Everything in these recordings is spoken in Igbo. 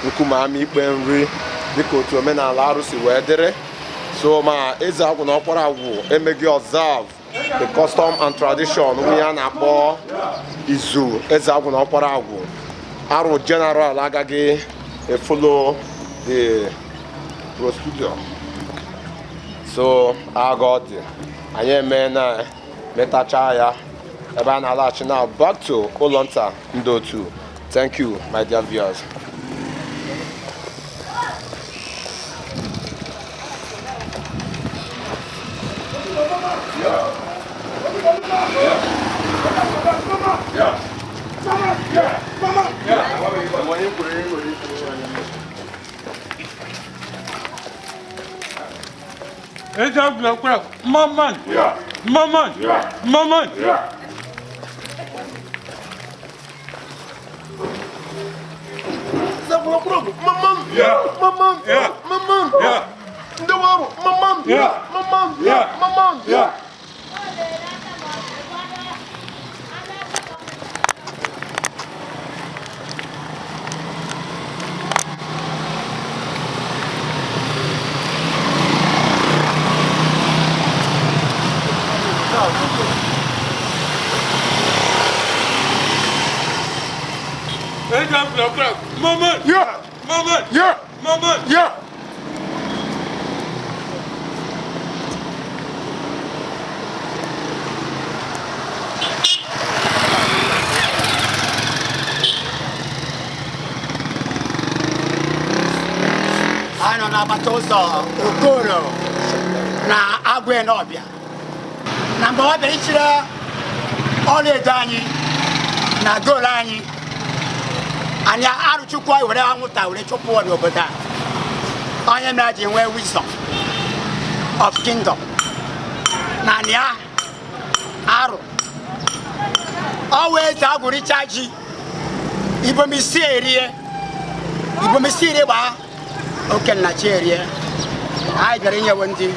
Nkume ama ikpe nri dịka otu omenala Arụ si wee dịrị. So ma eze agwụ na ọkpara agwụ emeghị observe the custom and tradition nwunye a na-akpọ izu eze agwụ na ọkpara agwụ. Arụ general agaghị efollow the procedure. So agha ọ dị anyị eme na metacha ya ebe a na-alaghachi na back to ụlọ nta ndị otu. Thank you, my dear viewers. Eze agwụ na ọkpara agwụ, mama! Mama! Mama! Ndị ọrụ mama mama mama. Eze agwụ na ọkpara agwụ, mama! Mama! Mama! Anyị nọ n'agbata ụzọ Okoro na Agwụenọbịa na mgbe ọ bịara ichiri ọlaedo anyị na goolu anyị, anyị arụchukwu were anwụnta were chụpụ ya n'obodo a. Onye mere ji nwee wisdom of kingdom na anị a arụ ọ wee eze agwụricha ji ibomisi erie ibomisi iri gbaa oke nna chi erie. Anyị bịara inyewe ndị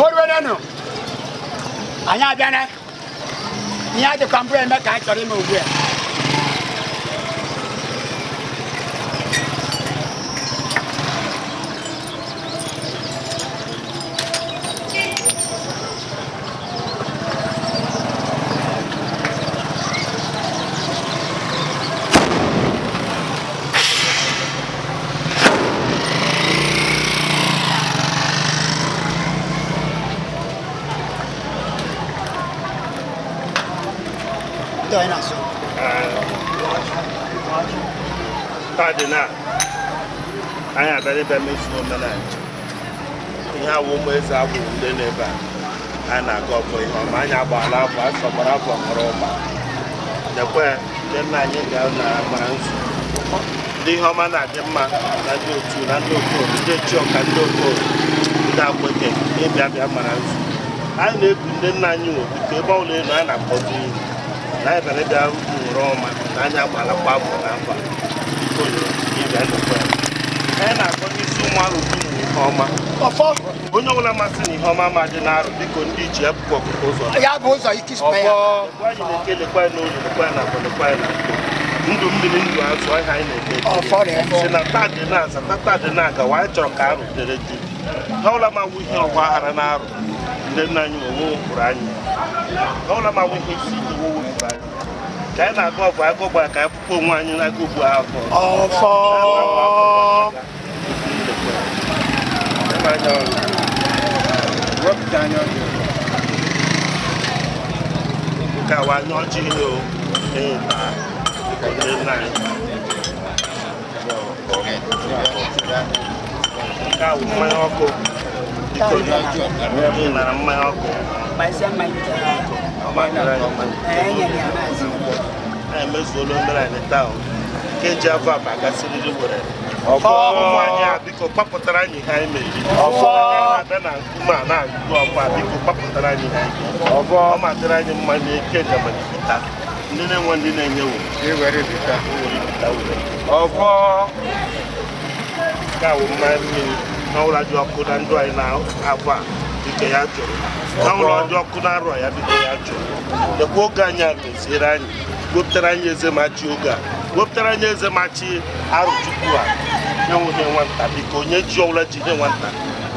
oruwenenu. Anyị abịana ihe a dịkwa mbụ eme ka anyị chọrọ ime ugbu a. Ndị onye na-asụ Taa dị na anyị abịara ịbịa mezuo omenala ihe awụ ụmụ eze agwụ ndị nọ ebe a. Anyị na-aga ọfọ ihe ọma, anyị agbaala afọ asọgbara afọ hụrụ ụma lekwe ndị nna anyị ga na gbara nzu ndị ihe ọma na-adị mma na ndị otu na ndị Okoro, ndị Echioka, ndị Okoro, ndị Akweke ịbịa bịa mara nzu. Anyị na-eku ndị nna anyị nwe biko ebe ọbụla elu anyị na-akpọzi ihu na anyị bịara ịbịa nwere ọma na anyị agbalakwa afọ na afọ a. Biko ịbịa nnukwu ya. Anyị na-akpọ n'isi ụmụ arụ dum ihe ọma. Ọfọ. Onye ọbụla masị na ihe ọma ma dị n'arụ biko ndị ji ya bụkwa ọkụkọ ụzọ. Ya bụ ụzọ ikispa ya. Lekwa anyị na-eke, lekwa anyị n'olu, lekwa anyị na afọ, lekwa anyị na nkwọ. Ndụ mmiri ndụ azụ ọhịa anyị na-eke. Ọfọ dị. Si na taa dị na-aza, tata dị na-agawa, anyị chọrọ ka arụ dere ju. Ha ọbụla ma wụ ihe ọgba aghara na arụ ndị nna anyị owo wepụrụ anyị. Ha ọbụla ma wụ ihe isi ike owo wepụrụ anyị. Ka anyị na-aga ọgụ agụ gbara ka anyị pụkwa onwe anyị n'aka ugbu a afọ. Ọfọ. Nke a wa anya ọjị ihe o ee taa ndị nna anyị. Nke a wụ mmanya ọkụ. Biko ị nara mmanya ọkụ. Gbazie mmanya. Ọ ma dịrị anyị mma. Ee, nyere ya maazị. Anyị emezuola omenala taa o. Nke ji afọ akpa gasịrịrị were. Ụmụ anyị a biko kpapụtara anyị ihe anyị meriri. Ọfọ. Anyị na-abịa na nkume a na-agụ ọkwa biko kpapụtara anyị ihe anyị meriri. Ọ ma dịrị anyị mma na eke ngamanipụta Ndị na-enwe ndị na-enyewo. Ewere bita. O were bita were. Ọfọ. Nke a wụ mmanya mmiri na ụlọ dị ọkụ na ndụ anyị na-abụ a dịka ya chọrọ. Na ụlọ dị ọkụ na arọ ya dịka ya chọrọ. Lekwa oge anyị a meziere anyị. Wepụtara anyị eze machi oge a. Wepụtara anyị eze machi Arụchukwu a. Enweghị nwata biko onye ji ọbụla jide nwata.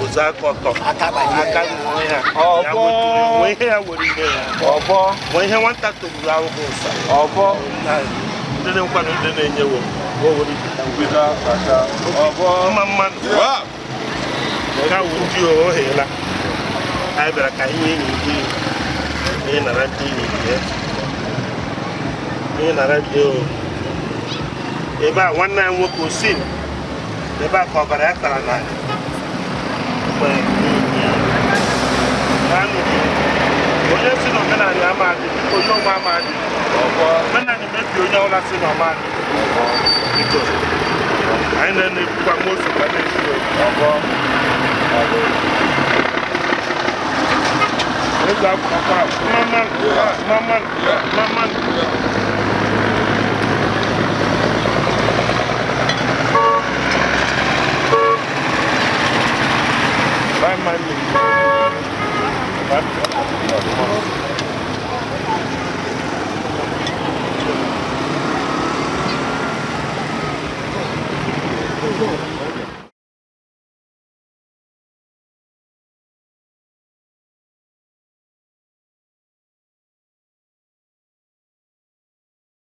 Ozu aka ọtọ. Aka gbajie. Aka ṅụọ ya. Ya Ọfọ. weturu nwee ihe ya were ihe ya. Ọfọ. Nwee ihe nwata toruru ahụhụ ụsa. Ọfọ. Ndị na-enwekwana ndị na-enyewo. O were bita were. Bita bata. Ọfọ. Mma mmadụ. Nke a wụ ndị oheela anyị bịara ka anyị nye enyi ndị enyi nara ndị enyi bie enyi nara ndị o ebe a nwanne anyị nwoke osim ebe a ka ọbara ya tara n'ala mgbe enyi ya ya nụrụ onye si na omenala amadị onye ọma amadị Ọfọ. omenala mebie onye ọbụla si na ọmadị biko anyị na-ekwukwa nwa ka na-esi Ọfọ. Eze akwụkwọ mama mama mama. Bye, mami. Bye.